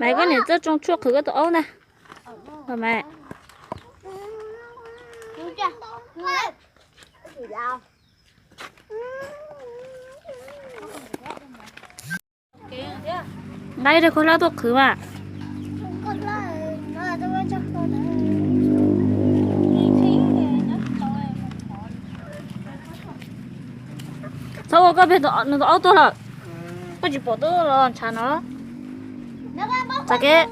Maiv, koj niam txawj tsoo tshuaj qhwv koj tus aub ntag. Maiv, nqa ib daim khaub hlab tuaj qhwv mas. Txhob ua, koj pem nws tus aub tuag lawm. Koj tsis pom tuaj los ntshav no. Txav kev.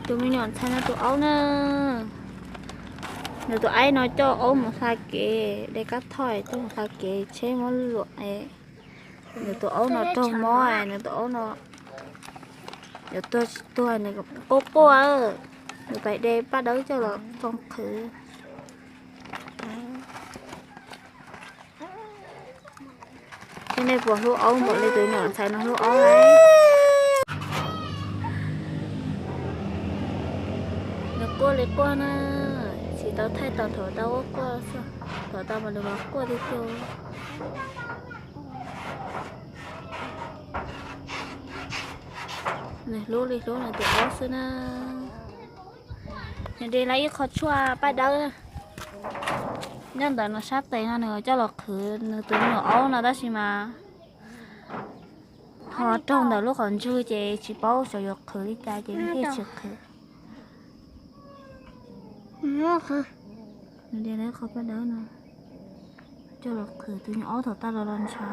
Tus me nyuam ntxhais no tus aub na. Nws tus aib no coj aub mus hla kev, de kab thoj coj mus hla kev tsheb muab luam. Nws tus aub no raug mob, nws tus aub no yuav tuag tsis tuag, nws quaj quaj. Nws pais de paj dawb coj los tsoo qhwv. Ces nej puas hlub aub npaum li tus nyuam ntxhais no hlub aub? Nws quaj li quaj na, tsis tau thaij tau thaum tau quaj quaj xwb, thaum tau mas nws mas quaj tiag tiag. Nws hlub li hlub nws tus aub xwb na. Nws de lawm ib qho tshuaj paj dawb nyob ntawm nws sab tes no, nws coj los qhwv nws tus me nyuam aub no tab sis mas ho raug ntawm lub qhov ntswg ces tsis paub xyov yuav qhwv li cas ces thiaj tsis qhwv. Nws de lawm qhov paj dawb no coj los qhwv tus nyuam aub thaum tau los los ntshav.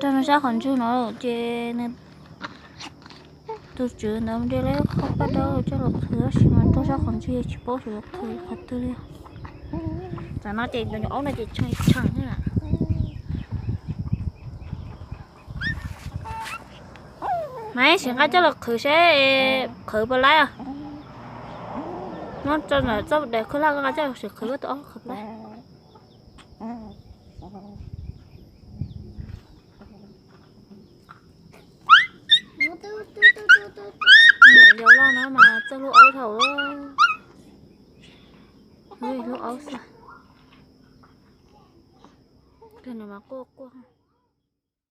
Raug nws sab qhov ntswg no ces nws tus tswv ntawd de lawm qhov paj dawb coj los qhwv tab sis mas raug sab qhov ntswg tsis paub xyov yuav qhwv qhov twg li. Tam no ces tus nyuam aub no ces tshee tshee na. Maiv, sim nqa coj los qhwv seb qhwv puas laib os. Muab tso ntawm txoj daim khaub hlab, nqa coj los sim qhwv koj tus aub qhwv puas laib. Yau loj no mas txawj hlub aub dhau. Hlub aub xwb. Nws mas quaj quaj.